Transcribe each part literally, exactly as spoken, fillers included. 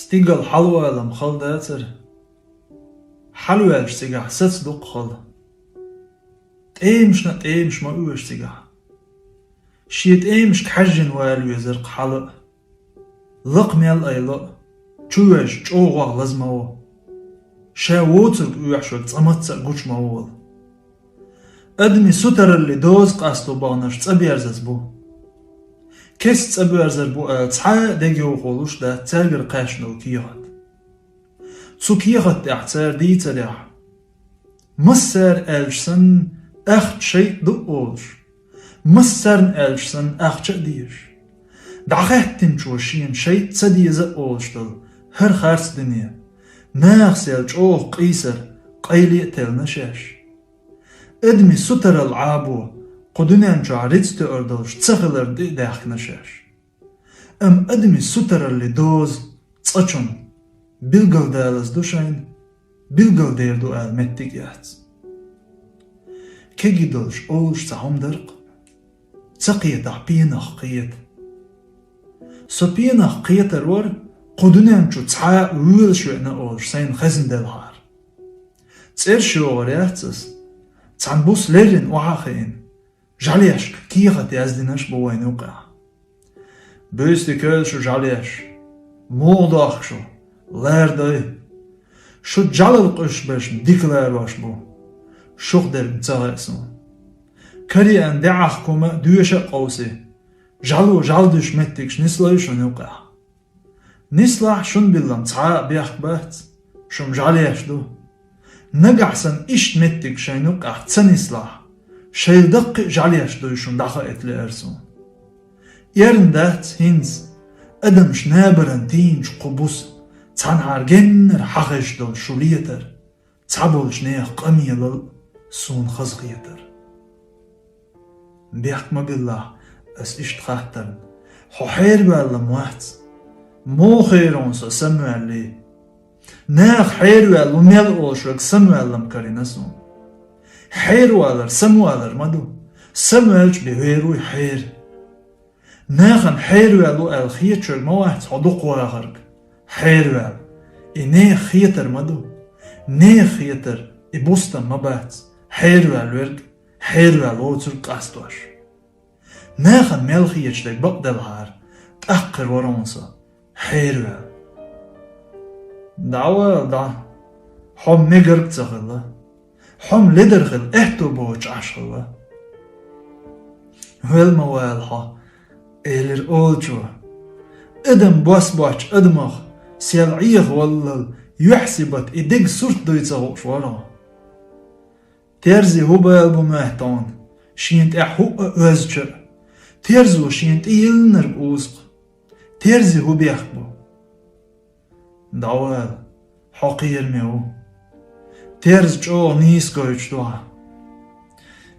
Стигал хьалвалам хала дацара. Хьалваьлча цигахь саца дукха хала. ТӀемашна а тӀемаш ма оьшу цигахь. Шен тӀемашка хьаьжжина вала везар-кх хьала а. Лакха мел айла а, чу ваьжча чӀогӀа лаза ма во. Ша воцург оьхьаш верг цкъа мацца а гуча ма волу. Адамийн сутараллин доза къасто баханарш цӀа берзаза бу. Кеста цӀа боьрзар бу аьлла, цхьа а дегайовхо луш дац цаьргара кхаьчна долу кехат. Цу кехат тӀехь цара дийцарехь, массара аьлча санна, ахча шайтӀа ду олуш, массарна аьлча санна, ахча а дезаш, дӀахаьттинчо шена шайтӀа ца деза а олуш долу хӀара харц дуьне, нахаца ял чӀогӀа къийсар, къайле а теллина шаьш. Адамийн сутаралла Ӏабо, кху дуьнен чохь рицкъ тоьар долуш ца хиларна тӀе а даьхкина шаьш. Амма адамийн сутараллин доза цкъачунна билгалдалаза ду шайна, билгалдер ду ала меттиг яц. Кегий долуш олуш цхьа хӀума дара-кх, ца кхетахь пенах кхета. Со пенах кхетар вара, кху дуьнен чу цхьа а воьлуш веана олуш сайна хезна делахьара. ЦӀераш йогӀур яц ас, цхьана буса леррина охьа а хиъна, жӀаьлешка кехат яздинарш бу вайна юкъахь. Буьйсти кевлла шу жӀаьлеш, муха дохку шу, лардой. Шу жӀаьлал къуьйсуш берш дика ларош бу. Шух дерг ца хаьа суна. Кареана деӀахка хӀума а доьша а къовси, жӀаьло жӀаьла дуьсуш меттигаш нислой шуна юкъахь. Нислахь, шуна биллам цхьа а бехк бац, шу-м жӀаьлеш ду. Нагахь санна иштта меттиг шайна юкъахь ца нислахь, шайла даккхий а жӀаьлеш дуй шуна дӀахаийта лаьара суна. Эрна дац хӀинца адамаш набаран тийначу кху буса цхьанхьара геннара хьахезаш долу шу летар, цхьаболчу нехан къамелал суна хазахетар. Бехк ма биллахь ас иштта хаттарна, хьо хьераваьлла-м вац. Муха хьерон со самаваьллий? Наха хьераваьлла ву мел олуш верг самаваьлла-м карийна суна. Хьеравалар самавалар ма ду. Самаваьлча бен вер вуй хьера. Нахана хьераваьлла ву аьлла хеташ верг ма вац хьо дукха вахарг. Хьераваьлла. И нехан хетар ма ду. Нехан хетар и бустам ма бац. Хьераваьлла верг, хьераваьлла воцург къастош. Нахана мел хеташ дерг бакъ делахьара, тӀаккха хир вара хьуна со хьераваьлла. ДӀавала, дӀа. Хьо мегарг а ца хилла. Хьо-м ледар хила аьтто боцуш Ӏаш хилла. Вел ма вала хьо, элира олучо. Адам бос боцчу адамах сел Ӏеха валлал, юьхь-сибат и дега сурт дуй ца хууш вара хьо. Терзи хӀун бала бу моьтту хьуна, шена тӀехь хӀуъа а оьзча а? Терзо шена тӀе йиллинарг узу-кх. Терзи хӀун бехк бу? ДӀавала, хьо кхераме ву. Терза чӀогӀа нийса гойтуш ду хьан.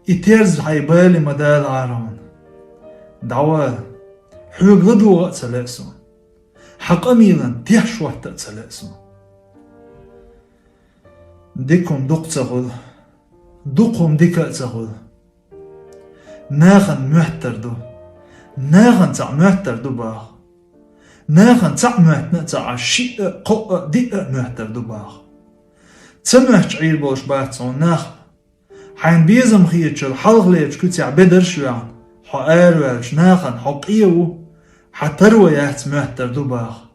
И терза хьайн бале ма далахьара хьуна. ДӀавала, хьоьга ладогӀа а ца лаьа суна. Хьан къамелан теш хӀотта а ца лаьа суна. Дика хӀума дукха ца хуьлу, дукха хӀума дика а ца хуьлу. Нахана моьттар ду. Нахана цхьаъ моьттар ду боху. Нахана цхьаъ моьттина а ца Ӏаш, шиъ а, кхоъ а, диъ а моьттар ду боху. Ца моьттуш Ӏийр болуш бац хьуна нах. Хьайна безам хетачул хьалхалерчу куьцехь бедарш а ваьхна, хьо араваьлча, нахана хьо къен ву, хьан таро яц моьттар ду боху.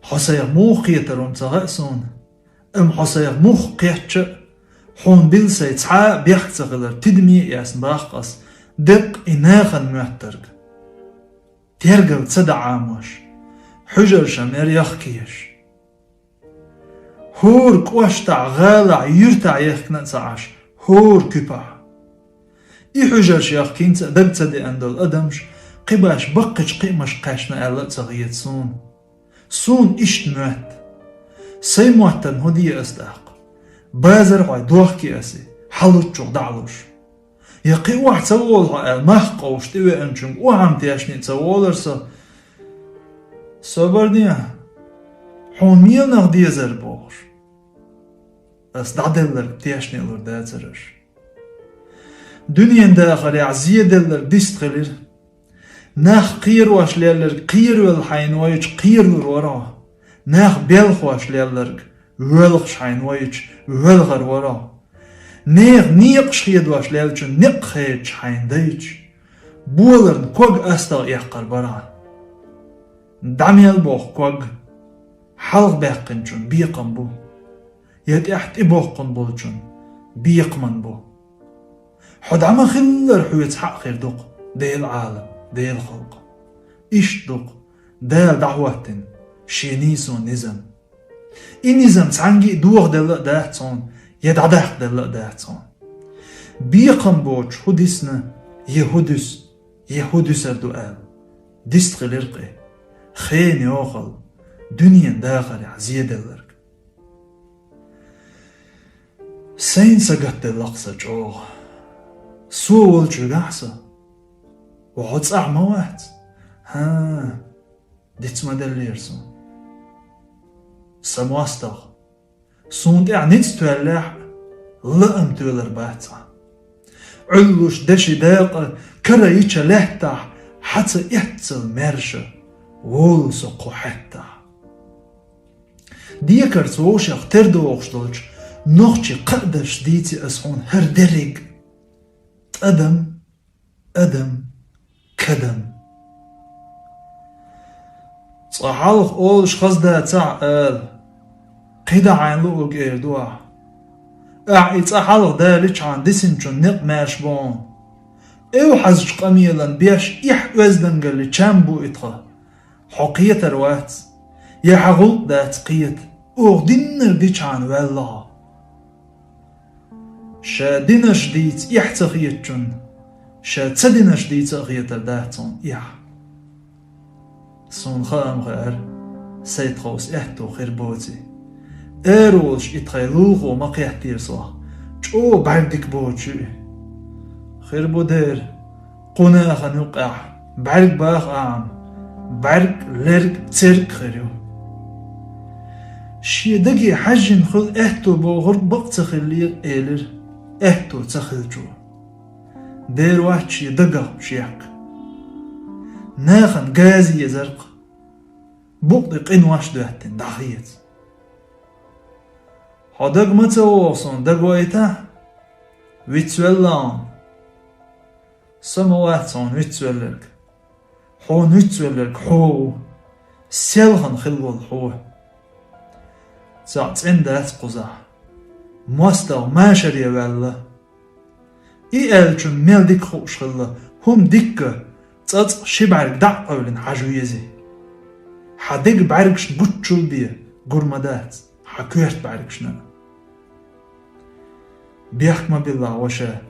Хьо сайх муха кхетар ву-м ца хаьа суна, амма хьо сайх муха кхетча а, хьуна билла сайн цхьа а бехк ца хилар тидаме а эцна боху-кх ас, деккъа и нахана моьттарг. Тергал ца дан Ӏамош, хьуьжарша мера яхкеш. ХӀора кӀоштахь, гӀалахь, юьртахь яхкина а ца Ӏаш, хӀора куьпахь. И хьуьжарш яхкинца а даг ца деана долу адамаш кхин баш баккхийчу кхиамашка кхаьчна аьлла а ца хета суна. Суна иштта моьтту. Сайн моттарна хӀун де ас тӀаккха? Базар хьой дохке ас и, хьан луччух дӀа а луш. Я кхин охьа ца волу хьо аьлла, мах къовсуш тӀевеанчуьнга охьа-м тешне а ца волура со. Собар де, хьуна меланах дезара бохуш. Ас дӀаделларг тешне а лур дацара аша. Дуьненан дахарехь зеделларг дистхилира. Нах кхерош лелларг кхеравелла хьайна вайча кхералур вара хьо. Нах белхош лелларг воьлхуш хьайна вайча воьлхар вара хьо. Нехан некъаш хедош леллачун некъ хедаш хьайна дайча, боларна ког астагӀа эккхар бара хьо. ДӀа мел боху ког хьалха баьккхинчун бекхам бу, я тӀехь тӀебоккхун болчун бекхаман бу. Хьо дӀа ма-хиллара хьоьца хьаъ хир ду-кх Делан Ӏалам, Делан халкъ. Иштта ду-кх Дала дӀахӀоттийна Шен нийсо низам. И низам цхьаьнгге а дохаделла а дац хьуна, я дӀадаккхаделла а дац хьуна. Бекхам боцуш хӀун дисна, я хӀун дуьсу, я хӀун дуьсур ду аьлла, дистхилира-кх и, хенан йохалла, дуьненан дахарехь зеделларг. Сайна сагатделла-кх сан чӀогӀа. Со волчуьнгахь со. Ва хьо цӀахь ма вац? ХӀа, диц ма деллера суна. Сан мостагӀа, суна тӀехь ницкъ тоьллехь а, лаам тоьлур бац хьан. Ӏуьллуш деши дакъа кара йича лаьттахь, хьан ца эццал маьрша волу со кху хьаьттахь. Декарца вовшех тера дохуш долчу нохчийн кхаъ дашца дийци ас хьуна хӀара дерриг а: тӀадам, адам, кадам. Цкъа хьалха олуш хаза дацахь а ала, кхидӀа хьайна луург эр ду ахь. Ахь и цкъа хьалха даличхьана дисинчун некъ маьрша бу хьуна. Эвхьазчу къамелан беш эхь оьздангалли чам бу и тхан. Хьо кхетар вац, я хьан гӀуллакх дац кхета, оха диннарг дичхьана ваьлла хьо. Ша динарш дийца эхь ца хетачунна, ша ца динарш дийца а хетар дац хьуна эхь. Суна хаа ма хаьара, сайн тховса аьтту хир боций. Эр волуш и тхайн лулахо ма кхеттера сох, чӀогӀа бӀаьрг дика боцуш ю и. Хир бу дера, кху нахана юккъехь бӀаьрг баха ахьа, бӀаьрг, лерг, церг хир ю. Шен даге хьаьжжина хуьлу аьтту бохург бакъ ца хиллера, элира аьтту ца хиллачо. Дера вац шен дагах уьш яьккха. Нахана газа езар-кх, букъ тӀе къинош доьттина дӀахеца. Хьо дага ма ца вогӀу суна, дагойтахь, вицвелла хьуна. Со ма вац хьуна вицвелларг. Хьуна вицвелларг хьо ву, селхана хилла волу хьо. Цхьаъ цӀена дац кхузахь. МостагӀа машаре ваьлла. И аьллачун мел дика хууш хилла, хӀума дикка, цӀацкъа ши бӀаьрг дӀа а къевлина хьажа везий. Хьан дега бӀаьргашна гуччул бе, гур ма дац, хьан коьрта бӀаьргашна а. Бехк ма билла, ваша,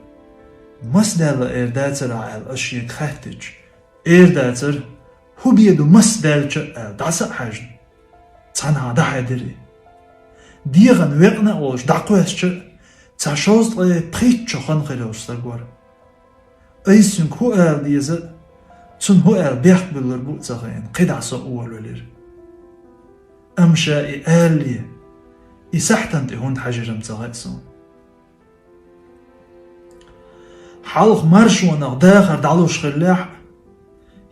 маса даьлла эр дацара аьлла ас шега хаьттича, эр дацара, хӀун бен ду маса даьлча а аьлла, дӀаса а хьаьжна. Цхьанхьа дӀахьедира и. ДегӀан векъна а волуш дӀакхоьссича а, цхьа шовзткъе пхийтта шо хан хир йолуш стаг вара. Айса цуьнга хӀун ала деза а, цунна хӀун аьлла бехк буьллур бу а ца хиъна, кхидӀа со а волавелира. Амма ша и алале, и сахьтана тӀе хӀунда хьаьжира-м ца хаьа суна. Хьалха маршонах дахар дӀалуш хиллехь а,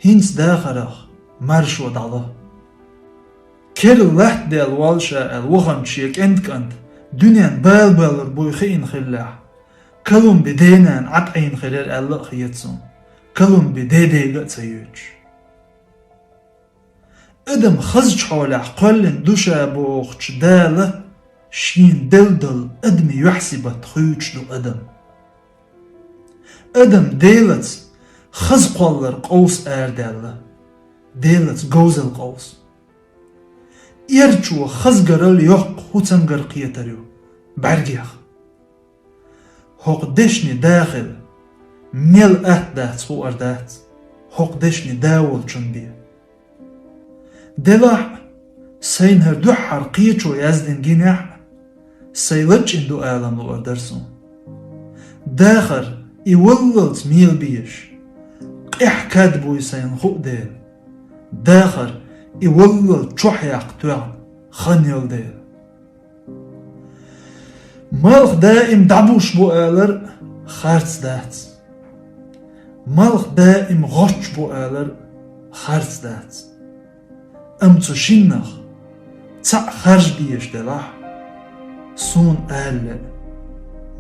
хӀинца дахарах маршо дӀало. Керла латта даьлла воллуш а аьлла ваханчу шен кӀентан кӀант дуьненна бала боьллур буй хиъна хиллехь, Колумби ден-нана Ӏад Ӏийна хир яра аьлла а хета суна, Колумби ден дега а ца йоьдуш. Адам хазачу хьолехь кхоьллина ду ша бохучу Дала шена делла долу адамийн юьхь-сибат хуьйцуш ду адам. Адам Делаца хаза кхоллар къовса арадаьлла, Делаца говзалла къовса. Эрчо хазгарал йоккха хӀу цамгар кхетар ю бӀаьргех. ХӀокху дешнийн да хила мел атта дац хуур дац, хӀокху дешнийн да волчун бен. Делахь а, сайна хӀара дуьххьара кхечо яздина гинехь а, сайн лачкъийна ду алам луур дара суна. Дахар и валлалц мел безаш, къехь кад буй сайна хуу дела. Дахар и валлалц чохь яккха тоьхна хан йолу дела. Малх даим дӀабуш бу алар харц дац. Малх даим гӀоч бу алар харц дац. Амма цу шиннах цаӀ харж беш делахь, суна ала лаьа,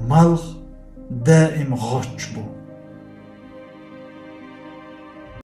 малх даим гӀоч бу.